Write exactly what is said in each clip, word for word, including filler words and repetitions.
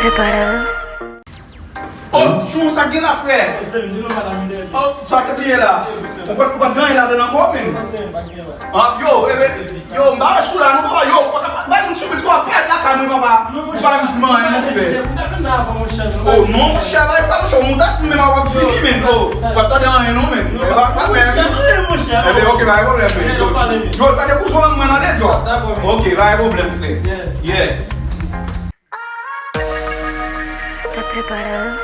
Preparado. Oh, Tchou, sa k gen la, frè? Oh, sa k ap ye la? Ou pa, ou pa gen anyen ladan ankò, men? Ah, yo, ebe, yo, m pa wè Tchou la, non, papa, yo, papa, bay moun Tchou, men Tchou ap pèt lakay mwen, papa. Ou pa di m anyen, mon frè. Oh, non, monchè, bay sa, monchè, ou ta di m menm w ap vini, men, oh, ou pa tande anyen, non, men. Ebe, ok, pa gen pwoblèm, men. Yo, sa te pou zon mwen nan de djòb. Ok, pa gen pwoblèm, frè. Yeah. ¿Estás preparado?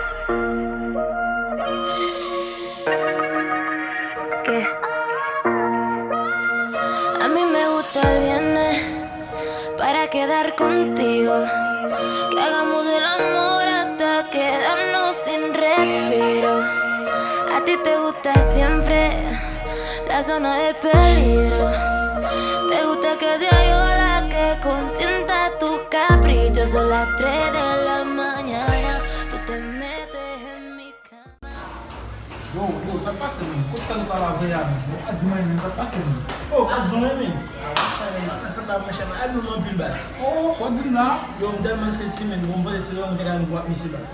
¿Qué? A mí me gusta el viernes para quedar contigo. Que hagamos el amor hasta quedarnos sin respiro. A ti te gusta siempre la zona de peligro. Te gusta que sea yo la que consienta tu capricho. Son las tres de la mañana, tú te metes en mi cama. Yo, yo, sa k pase, menm? Kot sa nou pa lave a, menm? Yo, pa di m anyen, menm, sa k pase, menm? Oh, pa di m anyen, menm. Ah, monchè, menm, sa fèt la, monchè, m ap nou anpil, baz. Oh, sa w di m la? Yo, m tèlman sezi, menm, bon, m panse se lè mwen te ka vin pou ak misye, baz.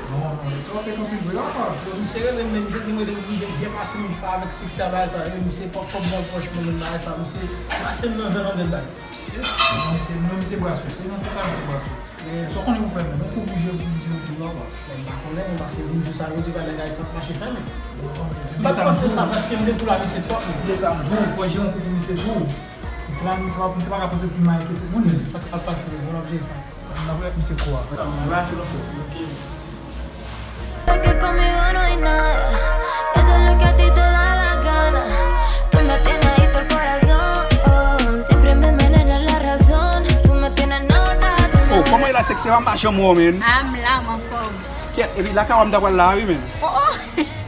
Non, non, sa w fè anpil vre, papa. Yo, misye rele m, menm, misye di m rele m, m byen pase m pa avèk siksè bagay sa. Yo, misye pòp, pòp nan pòch mwen, menm bagay sa. Misye pase m nan vè nan vè, baz. Shit. Non, misye, non, misye bras yo. Se nan sans sa misye bras yo. Men, sa w konnen pou fè, menm, ou oblije pou misye oblije, papa. Men, m pa konnen, men, paske moun di sa, yo di, bagay sa ap mache fè, men. M pa t panse sa, paske m te pou la, misye twòp, men. Se sa m di w, fò jere yon kou pou misye tou. Misye pa, misye pa, misye pa ka panse pou mal ke tout moun, men se sa k ap pase, men, bon, l ap jere sa. N ap wè misye kou a. N ap wè misye kou a. Que conmigo no hay nada, eso es lo que a ti te da la gana. Tú me tienes ahí todo el corazón, siempre me envenena la razón. Tú me tienes nota, tú me... Oh, kòman e la, sexy, m pa janm wè w, men. Ah, m la, m anfòm. Kèt, epi lakay w a m ta pral la, wi, men. Oh, oh.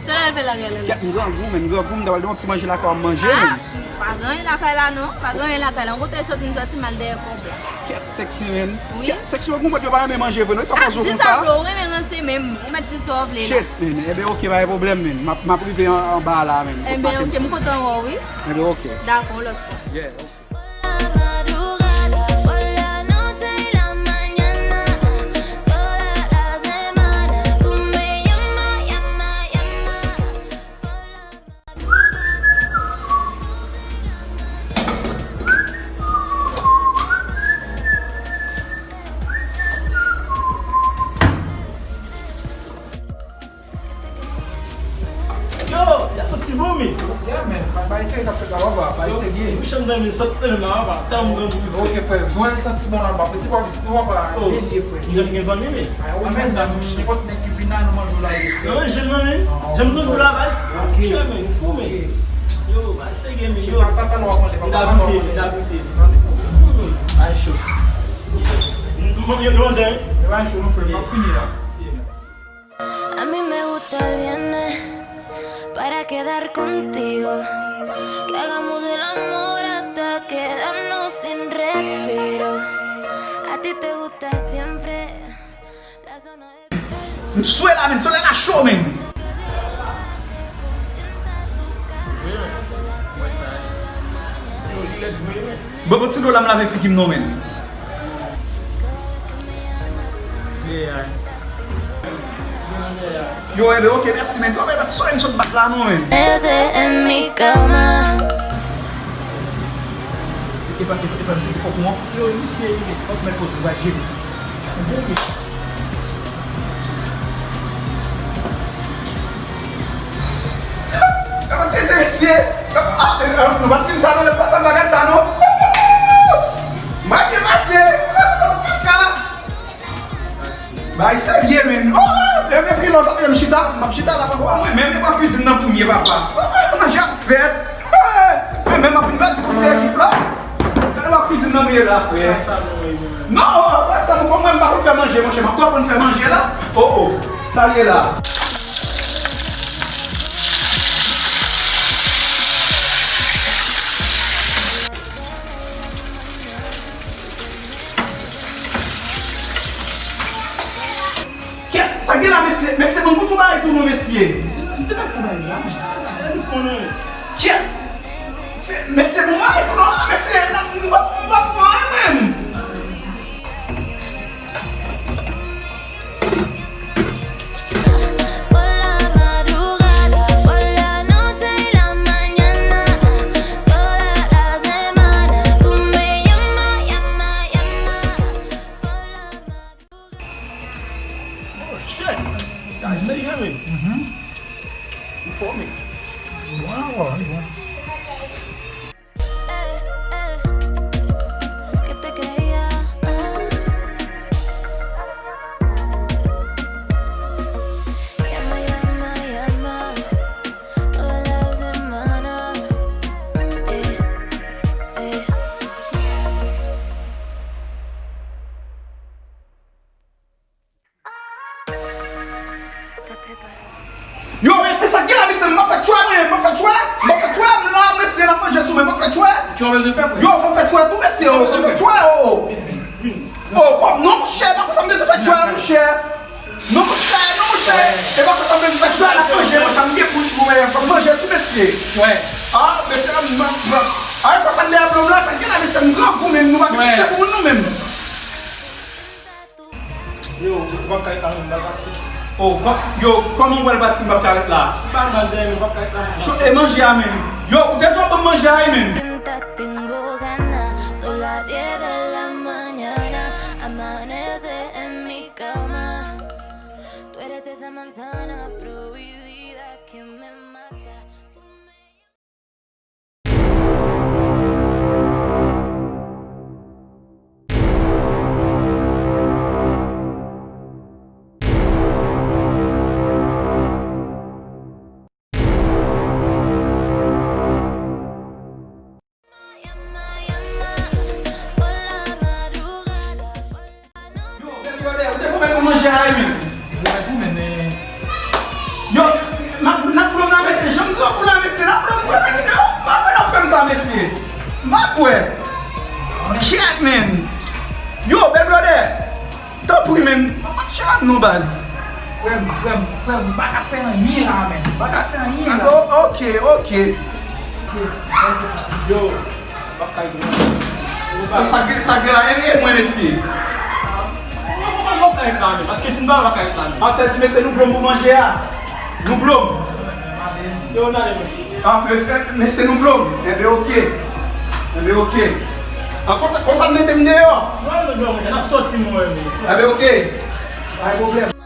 Sa l al fè lakay la? Kèt, m grangou, men, m grangou, m ta pral gen yon ti manje lakay w a m manje, men. Ah, pa gen anyen lakay la, non. Pa gen anyen lakay la. Yon kote soti, m soti, m al dèyè kòb la. Kèt, sexy, men. Wi. Kèt, sexy, ou konprann yo pa renmen manje vre, non? E sa fè w di w konsa? Di sa vle, ou renmen ranse menm. Ou mèt di sa w vle la. Shit, men. Enben, ok, pa gen pwoblèm, men. M ap, m ap rive an, anba la, men. Enben, ok, m kontan wè w, wi. Enben, ok. Dakò, yon lòt fwa. Yeah, ok. Por la madrugada, por la noche y la mañana, toda la semana, tú me llamas, llamas, llamas. Yo, y ap santi bon, men. Yeah, man. Ba, bay serye k ap fèt la, papa. Bay serye. Yo, mechan nan men, sot nan men la, papa. Tanm grangou. Ok, frè. Jwèl santi bon la, papa. Mèsi pou vizit nou, papa. Oh, Delye, frè. M janm gen zanmi, men. Ah, wi, men sa, nenpòt nèg ki vin la, nou manje w la, frè. Non, men, jèn nan, men. Jèn nan, nou la, baz. Ok. Chè, men, nou fou, men. Ok. Yo, bay serye, men, yo. Papa, papa, nou ap pale, papa, papa, nou ap pale. M ta goute, m ta goute. Ay, cho. M, m, yo, yo, yo, yo. E bay cho, nou, frè. M ap fini la. A mí me gusta el viernes para quedar contigo. Que hagamos el amor hasta quedarnos sin respiro. A ti te gusta siempre la zona de... M swe la, men. Solèy la cho, men. Bon, bon, ti dlo la m lave figi m non, men. Yo, enben, ok, mèsi, men. Yo, men, solèy m sot bat la, non, men. Ese en mi cama. Epa, epa, epa, misye ki fò pou mwen. Yo, misye, fòk mèt koze, ou va jere. Gade tete mesye. Ah, eh, eh, nou pa t di m sa non, men pa sa m pa gad sa non. Mwen te pase. Bay serye, men. Oh, e, epi lè w t ap fè m chita, m ap chita la, papa. Mwen menm, e pa kwizin nan pou m ye, papa. Manje ap fèt. Mwen menm, m ap vin pèdi kout se ekip la. Gade w ap kwizin nan m ye la, frè. Non, oh, oh, sa nou fò, mwen m pa konn fè manje, monchè. M ap tou aprann fè manje la. Oh, oh. Sa l ye la. Kèt, sa gen la, mesye? Mesye, ban m pou tou bagay tou non, mesye. Mesye, mesye pa fè bagay la. Kèt. Se, mesye, bon bagay tou non, mesye. Nan, m pa, m pa pran anyen menm. Serye, men. Mhm. Ou fò, men. Bon, bon, bon. Yo, mesye, sa k gen la, mesye, m p ap fè tchwè, mwen, m p ap fè tchwè, m p ap fè tchwè, m la, mesye, n ap manje sou mwen, m p ap fè tchwè. Yo, fò m fè tchwè tou, mesye, yo, fò m fè tchwè, o. O, kòm, non, monchè, pa konsa m bezwen fè tchwè, monchè. Non, monchè, non, monchè. E pa konsa m bezwen fè tchwè, n ap manje, monchè, m gen bouch, mwen, fò m manje tou, mesye. A, mesye, m, m, m, a, e konsa m dèyè blòm la, sa k gen la, mesye, m grangou, men nou pa gen pitiye pou moun nou menm. Yo, ou p ap ka ret la menm, m pa pati. Oh, pa, yo, kòman w pral pati, m p ap ka ret la? Ou pa mal dèyè m, ou p ap ka ret la menm. Cho, e manje a menm. Yo, ou te di w ap ban m manje a wi menm. Tengo ganas, son las diez de la mañana, amanece en mi cama. Tú eres esa manzana prohibida que me mata. Yo, bèl brother, ou te pwomèt mwen manje a wi menm. Yo, n ap, n ap blòm la, mesye. Jan m grangou la, mesye. N ap blòm vre, mesye. Yo, m pa kwè n ap fè m sa, mesye. M pa kwè. Shit, man. Yo, bèl brother. Tanpri, man. Mwen pa t chak non, baz. Frè m, frè m, frè m, m pa ka fè anyen la, man. M pa ka fè anyen la. Oh, ok, ok. Yo, m ap kay tou. Sa gen, sa gen la, e, e mwen, mesye. Mwen pa ka fè anyen la, man. Paske si m pa la, m pa ka fè anyen. Pastè di, mesye, nou blòm pou manje a. Nou blòm. Yo, n ale, man. Ah, mesye, mesye nou blòm. Enben, ok. Enben, ok. Ah, konsa, konsa m mete m deyò. Mwen, nou blòm, n ap sòti, mwen, men. Enben, ok. Pa gen pwoblèm.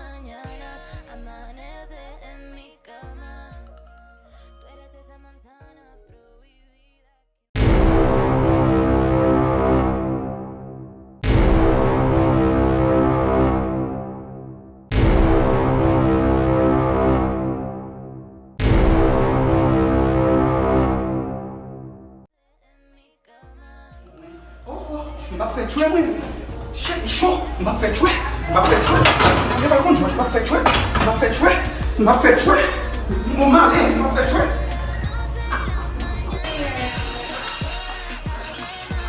Oh, oh, m p ap fè tchwè, mwen. Shit, li cho. M p ap fè tchwè. M p ap fè tchwè. Mwen pa konn jwèt, m p ap fè tchwè. M p ap fè tchwè. M p ap fè tchwè. Mwen male, m p ap fè tchwè.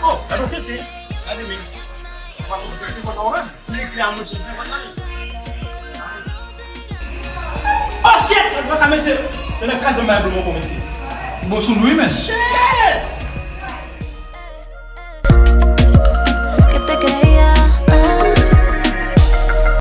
Oh, gade yon tete. Gade, men. Mwen pa konn fè tchwè, mwen pa konn. Li klè a mouche, li fè konn nan. Oh shit! Mwen pa ka, mesye. Yo nan kraze m bay blòm ankò, mesye. Bon sou nou wi, men. Shit!